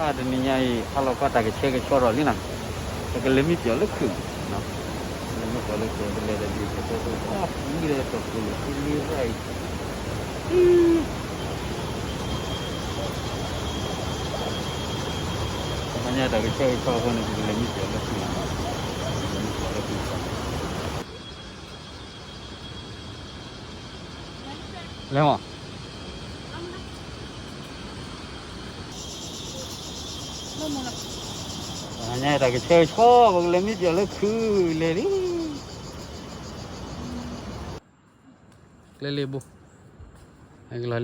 တနံၤညါအံၤ ဟါလီၤခီတၢ်ကဆှဲကဆှီထီၣ်လံနီၤ, ပကလဲၤမံပျီၣ်လၢခုၣ်, လဲၤမံပျီၣ်လၢခုၣ် ပလဲၤဒီးဒ်သိးသိး ပှၤပူၤဒီးတီၢ်ခိၣ်လိာ်ခံလ့ရၣ်အံၤ, တနံၤညါတၢ်ကဆှဲကဆှီအဃိန့ၣ် ပကလဲၤမံပျီၣ်လၢခုၣ်နီၤ, လဲၤမံပျီၣ်လၢခုၣ်, လဲၤမး တနံၤညါတၢ်ကဆှဲကဆှီ ပကလဲၤမံပျီၣ်လၢခုၣ်လဲၤလံ, ကျဲလ့ဘိ, ဟဲကလီၤလံ,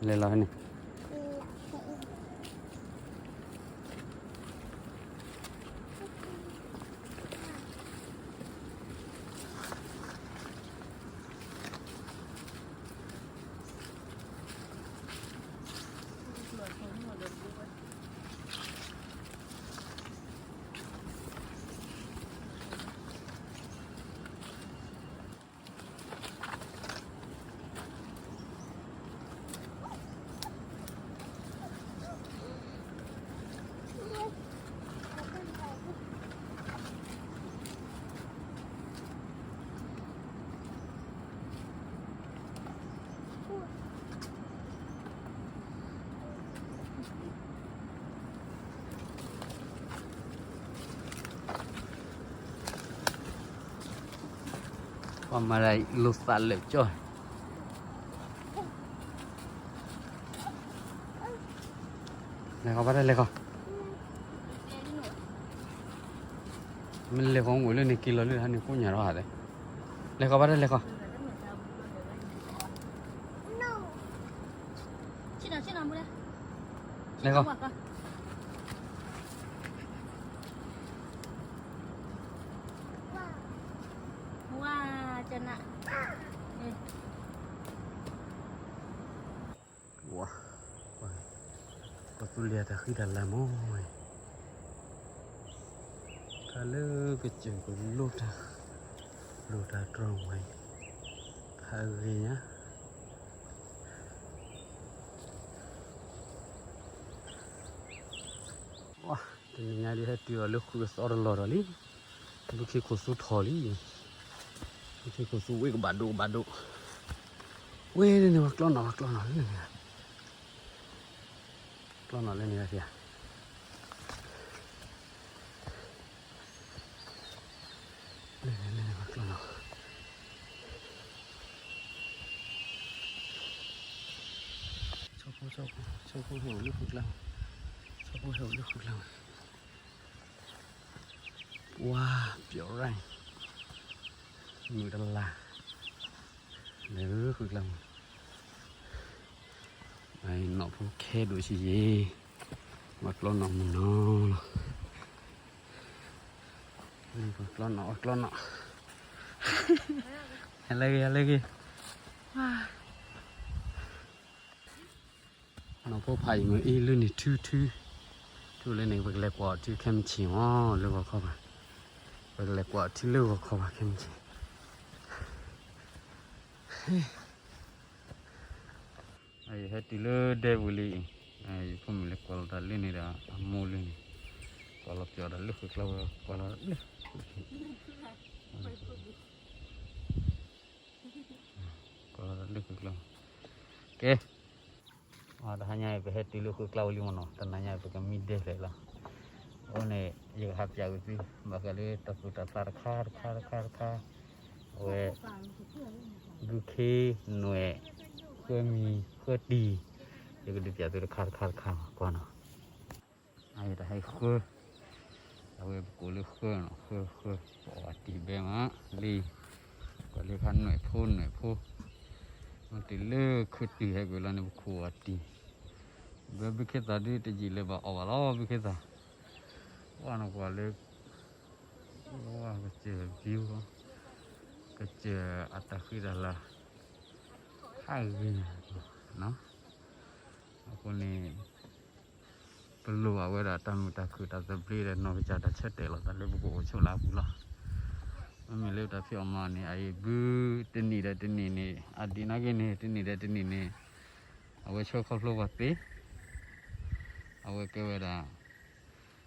လဲၤလီၤန့ၣ် ပှၤမၤတၢ်အံၤ လိာ်သးလၢာ်ကၠီ, လဲၤဃီဘၣ်တၢ်လဲၤဃီ, မ့ၢ်လဲၤဃီအိၣ်လၢန့ၣ် က့ၤလီၤလၢဟါန့ၣ် ကိၣ်ညါထီၣ်ဟးလဲၣ်, လဲၤဃီဘၣ်တၢ်လဲၤဃီ, လဲၤဃီ ဝါ, ဝါ, ကီၢ်သူလ့ၤအတၢ်ဃံတၢ်လၤမး, တၢ်လၢကစၢၢ်ကလိတၢ်, လိၣ်တၢ်တြီမးအံၤ, ဖးဂ့ၤညါ ဝါ, တနံၤညါဒ်ဟဲတုၤအီၤလၢဃုာ်အသီတလီၢ်ဒီးလံ, ဘုခ့ခိၣ်သူထီၣ်လံ, ဘုခ့ခိၣ်သူဝ့ၢ်ကဘၣ်ဒိၣ်ကဘၣ်ဒိၣ်, ဝ့ၢ်န့ၣ်ပှၤကျီနီၣ်ပှၤကျီနီၣ်လၢန့ၣ်, ကျီနီၣ်လၢန့ၣ်ဂၤဖံးဧါ, လၢန့ၣ်ပှၤကျီနီၣ် ဆီဖိ, ဆီဖိ, ဆီဖိဟဲအိၣ်လၢဃုာ်ကျါ, ဆီဖိဟဲအိၣ်လၢဃုာ်ကျါဝဲ, ဝါ, ပျီၣ်ရၣ်, မုၢ်တလၤ, လၢဃုာ်ကျါမး, နီၣ်ဖိခဲဒိၣ်ဆံးယံၤ, ပှၤကျီနီၣ်မုၢ်နီၢ်လီၤ, ပှၤကျီနီၣ်ပှၤကျီနီၣ်, ဟဲလၢဂ့ၤ ဟဲလၢဂ့ၤ နီၢ်ဖိဖးအံၤမ့ၢ်အ့ၣ်လၢန့ၣ်ထူထူ, ထူလၢန့ၣ် ပကလဲၤကွၢ်အီၤထံခဲမုၢ်ဆ့ၣ်မး လၢဂီၤခီဘၣ်, ပကလဲၤကွၢ်အီၤထံလၢဂီၤခီဘၣ်ခဲမုၢ်ဆ့ၣ်, ယဟဲတုၤလၢဒဲပူၤလံအံၤ, ယဖိမုၣ်လဲၤကွၢ်လီၤတၢ်လၢန့ၣ်ဒီး အမိၢ်လၢန့ၣ်, ကွၢ်လီၤပျီၣ်ဒီးလၢဃုာ်ကျါဝဲ ကွၢ်လီၤလၢ ကွၢ်လီၤလၢဃုာ်ကျါ, ကဲ, တဟါညါအံၤ ပဟဲတုၤလၢဃုာ်ကျါဝံၤလံမ့ၢ်နီၤ, တနၤညါအံၤ ပကမံဒဲဖျၢၣ်လီၤ, အဃိန့ၣ် ယကဟးပျးက့ၤသု ဘၣ်ဃးလၢတၢ်သူၣ်တၢ်သးတခါတခါတခါတခါ, အဝဲ ဘုခ့နွဲၣ်, ဃၢမံၤ, ဃၢတံၢ်, ယကဒုးပျးသုတခါတခါတခါမး ကွၢ်နီၤ, အတၢ်ဟဲဃၢ, အဝဲပကိးလၢဃၢနီၤ, ဃၢဃၢ, ပအီၣ်တံၢ်ဘဲမး, လံ, ကွၢ်လၢခါနွဲၣ်ဖိနွဲၣ်ဖိ, မ့ၢ်တုၤလၢခၢတုၤဟဲကွံာ်လီၤန့ၣ် ပခိၣ်အီၣ်တံၢ်, ဘၢဘုခ့သၣ်ဒုတယံာ်လၢၤဘၣ်အီၣ်ဘၣ်လီၤ ဘုခ့သၣ်, ဝဲနကွၢ်လၢ ဝါကစၢၢ် view ကစၢၢ်အတၢ်ဃံတၢ်လၤ ဟးဂ့ၤ, အဃိန့ၣ် ပလိၣ်ဘၣ်ဝဲဒၣ်တၢ်မုာ်တၢ်ခုၣ်တၢ်သဘျ့ဒီးနီၢ်ကစၢ်တၢ်ဆၢတဲာ်လီၤသးလၢပကအိၣ်ဆိးလၢအပူၤလီၤ, မ့မ့ၢ်လၢတၢ်ဖံးအီၣ်မၤအီၣ်န့ၣ် အအံၤဘုတနံၣ်ဒီးတနံၣ်န့ၣ် အဒံးနာ်က့န့ၣ် တနံၣ်ဒီးတနံၣ်န့ၣ် အဝဲဆှၢခီဖျိပှၤသ့, အဝဲကဲဝဲဒၣ်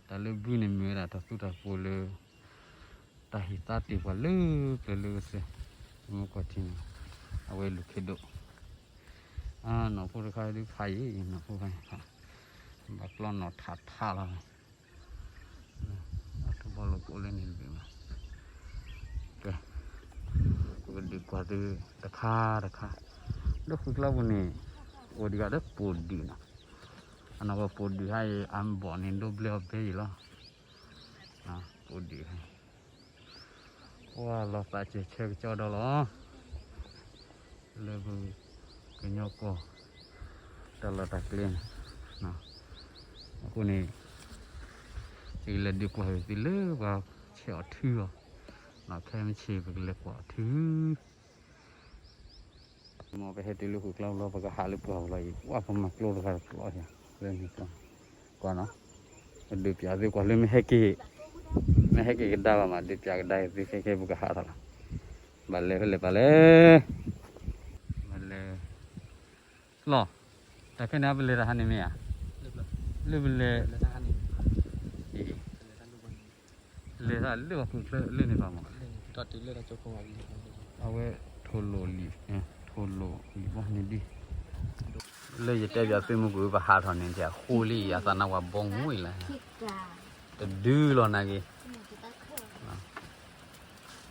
တၢ်လၢဘုန့ၣ်မ့ၢ်ဝဲဒၣ်တၢ်သူတၢ်ပှိၤလၢ တၢ်ဟ့ၣ်သါတ့ၢ်ပှၤလၢပျၢၤလၢကစၢၢ်, မ့ၢ်ကွၢ်ထံန့ၣ် အဝဲလူၤခ့ဒိၣ်, နီၢ်ဖိတခါဒုးဖးယံၤ နီၢ်ဖိဖးယံၤ, ဘၣ်ကျီနီၢ်ထးထးလီၤ, အထဘီလိာ်ကိးလၢန့ၣ်တဘ့ၣ်ဘၣ်, ကဲ, ပကဒုးကွၢ်သုတခါတခါ, ဒီးဃုာ်ကျါပူၤန့ၣ် အိၣ်ဒံးဂၤဒီးပိာ်ဒုးနီၤ, အနီၢ်ကီၢ်ပိာ်ဒုးဟါအံၤ အဘီၣ်န့ၣ်ဒိဘျဲအီၤဘဲယံၤလီၤ, ပိာ်ဒုးဟါ ပှၤလီၤသးစဲးဆၢကစီဒီလီၤ, လၢပကညီကီၢ် တၢ်လီၢ်တၢ်ကျဲန့ၣ်, အဃိန့ၣ် ယကလဲၤဒုးကွၢ်သုလၢပှၤဆဲးအီၣ်ထုအီၤ, ခဲမုၢ်ဆ့ၣ်ပကလဲၤကွၢ်အီၤထု မ်ပဟဲတုၤလၢဃုာ်ကျါလီၤ ပကဟးလၢပှၢ်ပူၤလီၤအံၤ ပှၤပမၤကျိတဂၤတကျိအံၤ, လၢန့ၣ်ကွၢ်, ကွၢ်နီၤ, ပဒုးပၠးသုကွၢ်လၢမ့ၢ်ဟဲက့ၤ, မ့ၢ်ဟဲက့ၤကဒါဘၣ်မး ဒုးပၠးကဒါက့ၤသုခဲခဲပကဟးထီၣ်လီၤ, ဘၣ်လဲၤဖဲလဲၣ်ပၢ်လဲၣ်, ဘၣ်လဲၤ, လီၤ, တၢ်ခဲန့ၣ်အပလဲၤတၢ်ဟးန့ၣ်မ့ၢ်ဧါ, လၢပလဲၤ, လဲၤတၢ်လၢပှၤဃုာ်ချၢလၢန့ၣ်ပၢ်မး, အဝဲထိၣ်လိာ်လံ, ထိၣ်လိာ်လံဘီန့ၣ်ဒ် လၢယတဲပၠးသုမုၢ်ကွံာ် ပဟးထီၣ်န့ၣ် အဃိလံ အသးနါပှၤဘီမုၢ်လၢ်, တဒုလီၤနာ်က့ၤ, နဃိယံၤ, ပှၤတဂၤ ဆ့ၣ်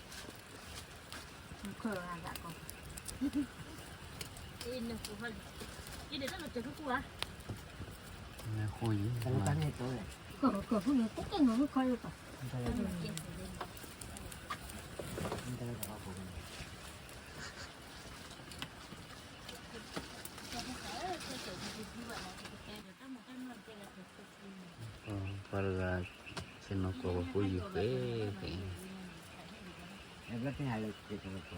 နီၤကီၢ်ပှၤဖိယုၢ်ဃဲဃဲ, အီၣ်ယုၢ်ညါအံၤ, ထံကိၣ်ဒိကၠီၣ်, ခီမတိၢ်,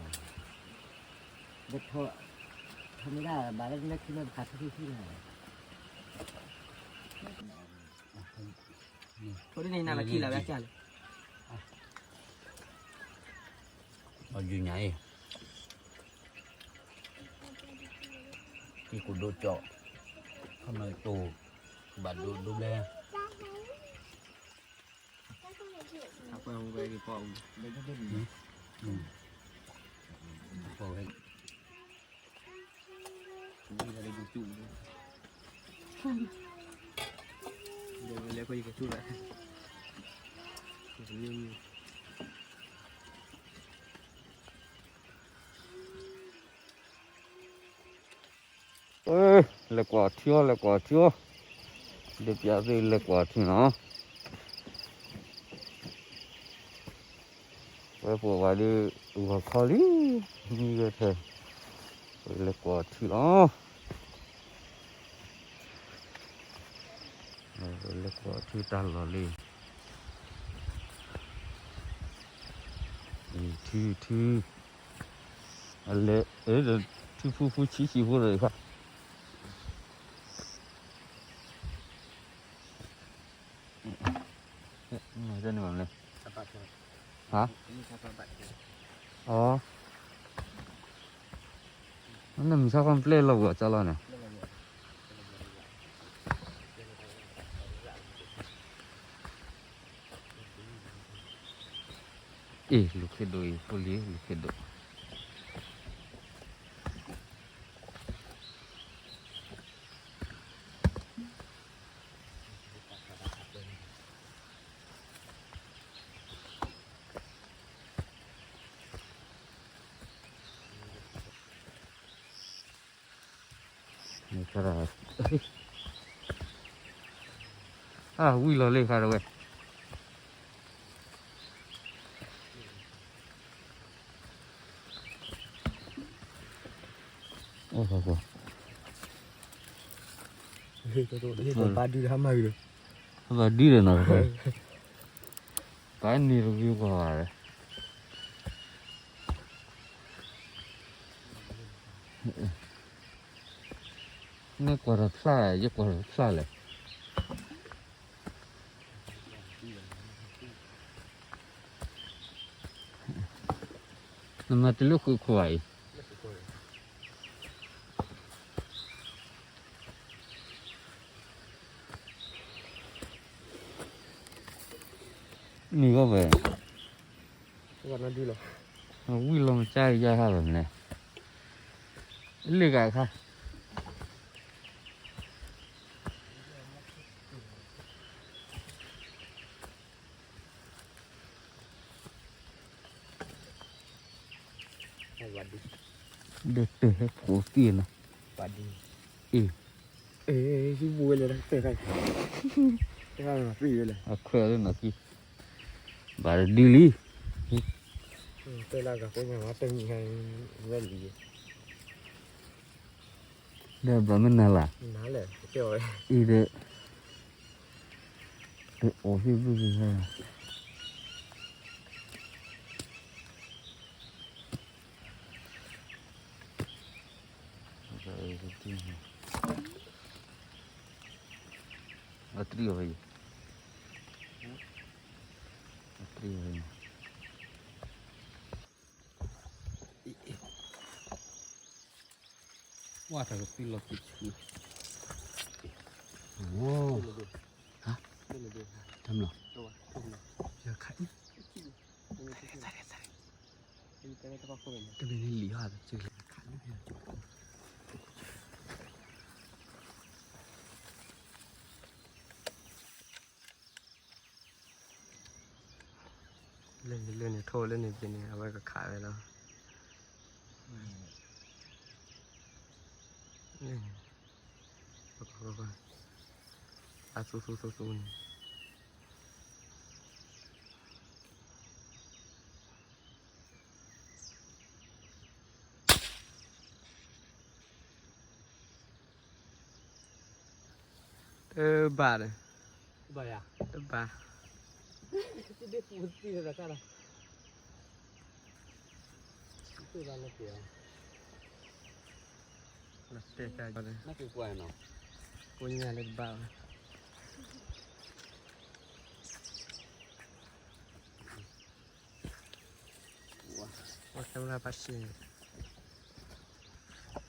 ဘၣ်ဒိဒိဘျဲ လဲၤကွၢ်ထံအီၤ လဲၤကွၢ်ထံအီၤ, ဒုးပၠးသုလဲၤကွၢ်ထံနီၤ, ဝဲပှၤဝဲဒုး ဂီၤခီလံ, မံဂဲၤထဲ, လဲၤကွၢ်ထံလီၤ, လဲၤကွၢ်ထံတၢ်လီၢ်လံ, ထံထံ အလဲၤ ထံဖူဖူဆံးဆံးဖိဒီးခါ, မ့ၢ်တန့ၢ်ဘၣ်မလဲၣ်, ဟါ, အီ, နမံၤဆါခီပျဲလီၤပှၤကၠီလီၤန့ၣ် အ့ၣ် လူၤခ့ဒိၣ်အံၤ ဖိလံၤ လူၤခ့ဒိၣ်, အဝံၣ်လီၤလံခါတဝဲ, အိၣ်, ဘၣ်ဒုးဒီးနီၤ, ဘၣ်န့ၣ်တဝံၤကွၢ်ဘၣ်, နကွၢ်တဖျါ ယကွၢ်တဖျါလဲၣ်. နမၤတၢ်လၢဃုာ်ခိၣ်ဘၣ်အံၤ, မ့ၢ်ဂီၢ်ဝဲ, ဝံၣ်လီၤမစၢ်ယါဟးဘၣ်မလဲၣ်, လ့ၣ်ဂၤခါ ဒီးတဟဲဖိသံလီၤ, အ့ၣ်, အခွဲးလၢနီၢ်ကံ, ဘၣ်တဒုလံ, ဒီးဘၣ်မနုၤလၢ်, အံၤဒီး, တအိၣ်သ့ၣ်ဘုၣ်သ့ၣ် အတရံးဝဲ, အတရံးဝဲ, ဝါတၢ်ကပံလီၤပံဆူ, တၢ်မလီၤ, ယခါအံၤ, တမ့ၢ်န့ၣ်လံၤဟီၣ်, တမ့ၢ်န့ၣ်လံၤဟီၣ်, လၢန့ၣ်လၢန့ၣ်ထိၣ်လၢန့ၣ်ပ့ၤန့ၣ် အဝဲကခးဝဲလီၤ, လၢန့ၣ်, အသူသူသူသူန့ၣ် တဘၣ်ဒီး, တဘၣ်, တဲတၢ်, ကိးညါလၢတဘၣ်ဘၣ်. ဝါ camera ဘၣ်ရှဲ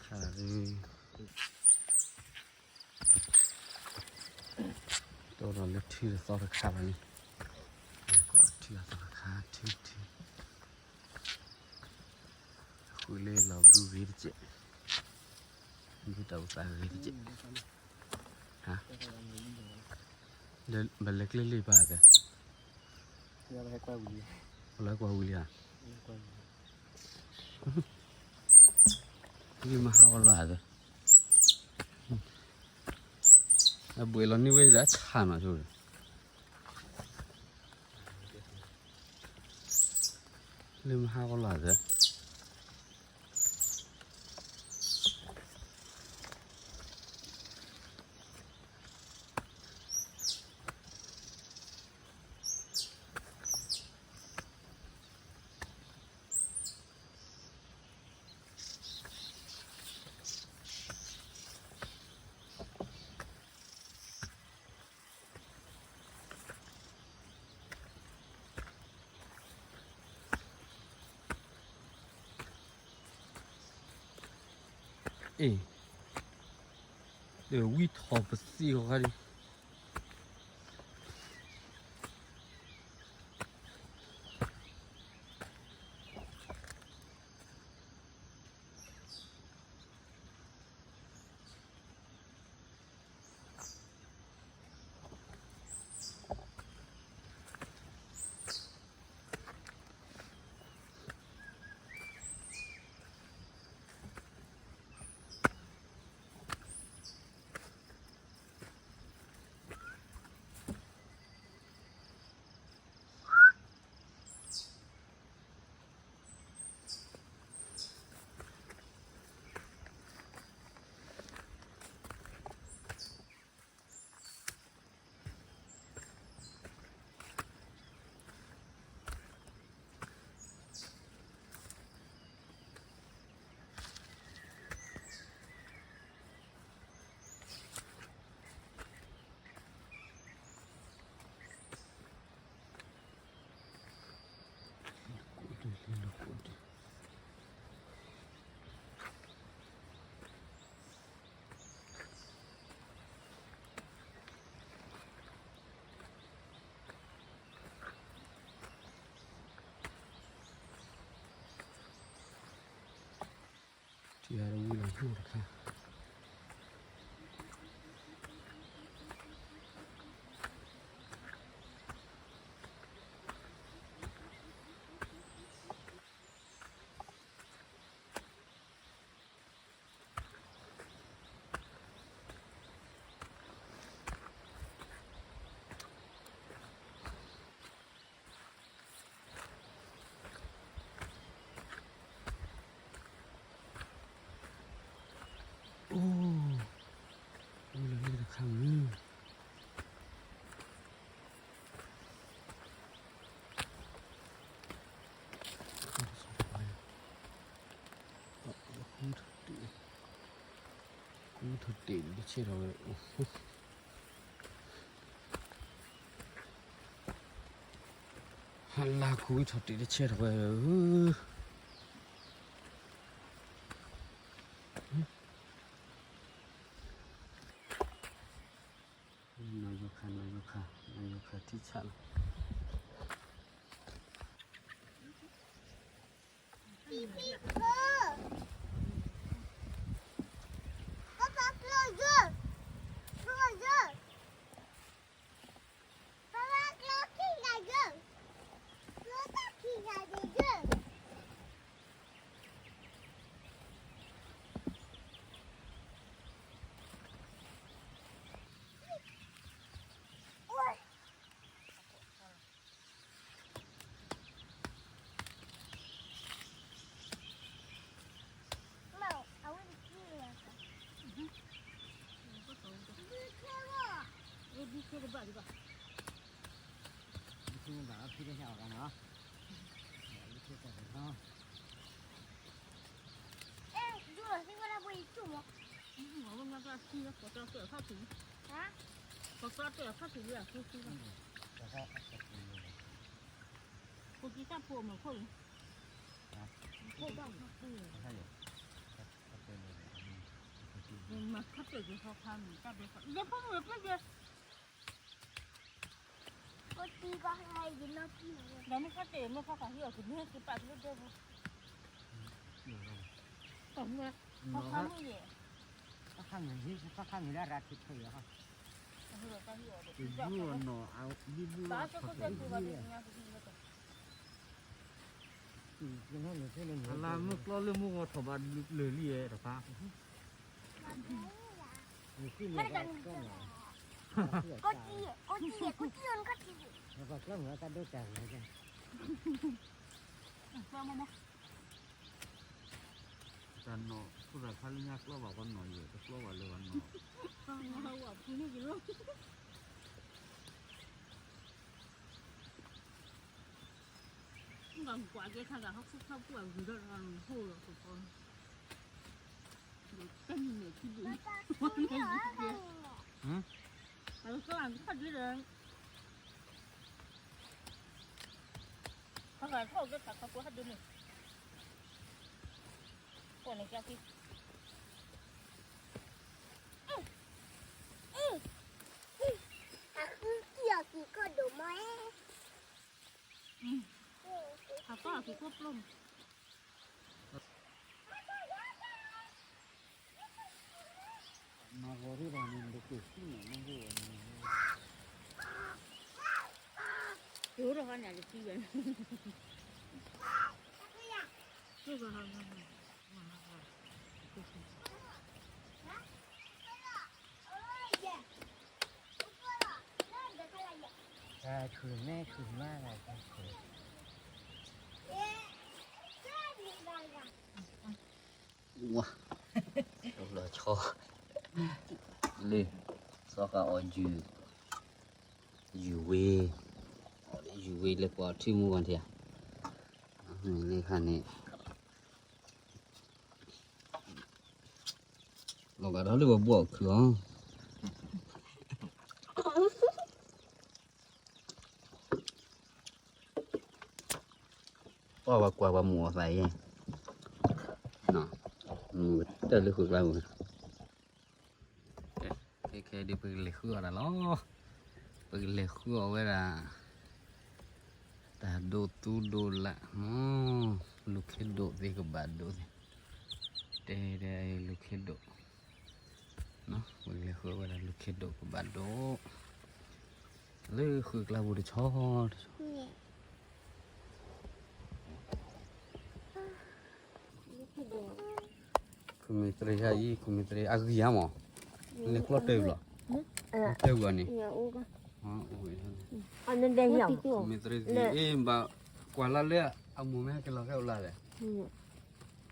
ခါလံ, တိၢ်ဒီးလၢထံတသီတခါလီၤန့ၣ်, ကွၢ်ထံအသီတခါ ထံထံ, အဃုလၢလီၤဘုဂ့ၤတကဲး, ဘုတၢ်အိၣ်သးဂ့ၤတကဲး. ဘၣ်လဲၤကျဲလံဘၣ်သ့, လၢကွၢ်ဝံၤလံဧါ, လၢမဟါဂီၤလီၤသ့, အဘှံးလီၤန့ၢ်ဝဲဒၣ်ဆၣ်နီၤဆိ, လၢမဟါဂီၤလီၤသ့. အ့ၣ်, ဒီးဝံထီၣ်ပသံၣ်ဃီခါဒံး. ယၤတဝံၤလီၤထူၣ်တခါ အိၣ်, အိၣ်လၢလၢတခါမုၢ်, ဃုထီၣ်တ့ၢ်, ဃုထီၣ်တ့ၢ် တဆဲထီၣ်ဝဲ, ဟါလၢခူထီၣ်တ့ၢ်တဆဲထီၣ်ဝဲ, နီၢ်ယိၤခါ နီၢ်ယိၤခါ နီၢ်ယိၤခါထံဆးလီၤ.အလါမုၢ်ကျီလၢမုၢ်ဂီၤထီၣ်ဘၣ်လၢာ်လံတဖၣ်, တၢ်နီၢ်ခိၣ်သးဖးလၢညါကျီဘၣ်ပှၤနီၢ်ယဲၢ် တကျီဘၣ်လၢပှၤနီၢ် ကွၢ်ကဲခါဂၤဟီၣ်ခိၣ်ဖးပူၣ်အဂ့ၤဒီးတဂၤန့ၣ် ဟိၣ်လီၤသကိးန့ၣ် တၢ်နံၤန့ၣ်ခံဒုး အကၢ်ခါဒုးဒီး ခါဂၤထီၣ်ကဲခါခါပူၣ်ဟဲဒုးန့ၣ် ကိးန့ၣ်ကဲက့ အဃုကံၢ်အီၤကံၢ်ကီၢ်ဒိၣ်မး, အကီၢ်အကံၢ်ကီၢ်ပျိမး, မၤဂီၤရ့ၣ်ဒီးန့ၣ်တက့ၤသံန့ၣ်မ့ၢ်ဂ့ၤဝဲန့ၣ်, ကၠိဒီးဟါန့ၣ်လၢသံဝဲန့ၣ် တၢ်ထုးမဲာ်ထုးမါဂၤတၢ်ထုး, ဝါ, လီၤဆီ, လၢ, စီၤဃာ်အီၣ်ယုၢ်, ယုၢ်ဝ့, ယုၢ်ဝ့လၢပှၤထံမူဂီၢ်ထံဧါ, လၢခါန့ၣ် လီၤဂာ်ဒီးလၢပဘှီၣ်ခုၣ်အီၤ, ပှၤဘၣ်ကွၢ်ပှၤမိၢ်အသးအံၤ, မ့ၢ်တၢ်လၢဃုာ်ကျါပူၤ, ခဲခဲဒုးပကလဲၤဃုအီၤဒၣ်လီၤ, ပကလဲၤဃုအီၤဝဲဒၣ် တၢ်ဒိးသူဒိးလၢ်မး, လူၤခ့ဒိးသ့ကဘၣ်ဒိးသ့, တ အဲ ဒဲ လူၤခ့ဒိၣ်, ဝဲလဲၤဃုဝဲဒၣ်လူၤခ့ဒိၣ်ကဘၣ်ဒိၣ်, လၢဃုကျါပူၤတဆီတဆီ, ခူမ့ၢ်တရံးဟါအံၤ ခူမ့ၢ်တရံးအဂံၢ်ဧါမး, လဲၤကျီၢ်တၢၢ်ဘျီ, တၢၢ်ဘျီန့ၣ်, ခူမ့ၢ်တရံးအံၤ ဘၣ်ကွၢ်လၢလၢအမိၢ်မ့ၢ်ဟဲက့ၤလီၤခဲအိၣ်လၢ်လဲၣ်,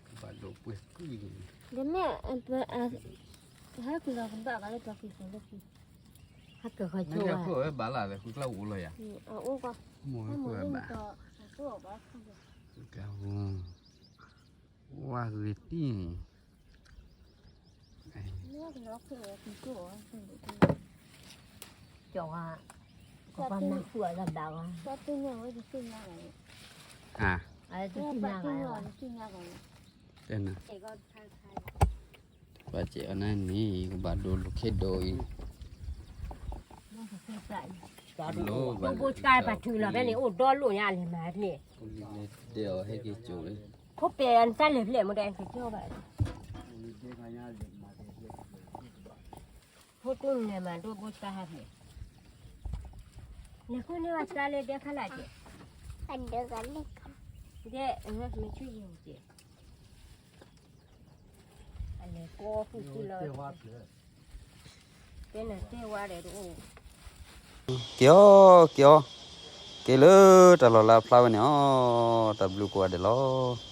ကဘၣ်ဒိၣ်ပှဲၤကုၢ်န့ၣ်, ဒ်မ့ၢ် ဟဲက့ၤလီၤကဘၣ်ကလၢပှၤက့ၤကီးလၢခံ, ဟဲက့ၤဃီဆိဝဲ, နဖိဝဲဘၣ်လၢ်ဒီး ဃုကျါအိၣ်လီၤယၤ, မိၢ်ဝဲဘၣ်, ဝါဂ့ၤတံၢ်န့ၣ်, ကဘၣ်နၢ်ဟူအသးဘၣ်ဝဲ, တသ့ၣ်ညါဂၤ, တသ့ၣ်ညါဂၤ, ဘၣ်ကဲအီၤနၤန့ၣ် ကဘၣ်ဒိၣ်လူၤခ့ဒိၣ်အံၤ, ဘိဘိစကါပာ်ထုးလီၤဖဲန့ၣ် အိၣ်ဒီလိာ်ညါအလဲၤမၤဖဲန့ၣ်, ဒဲအီၤဟဲက့ၤကၠိလံ, ဖိပဲာ်အတၢ်လဲၤဖျဲၣ်မ့ၢ်ဒဲကကၠိဘၣ်, ဖိတူၢ်နလဲၤမၤဒိၣ်ဘိစကါဟးဖျဲၣ်, လဲၤဃုန့ၢ်ဝဲစကါလၢဒဲခါလာ်က့ၤ, ဒဲ, မ့ၢ်ဆူယံၤက့ၤ အလဲၤကိးဖုၣ်စုလီၤ, တဲနတဲဝါဒီးတအိၣ်, က့ၤအီၤ က့ၤအီၤ, က့ၤလၢတၢ်လီၢ်လၢအဖျါဝဲန့ၣ်အီၤ, တၢ်ဘျုးကိးဂၤဒဲးလီၤ.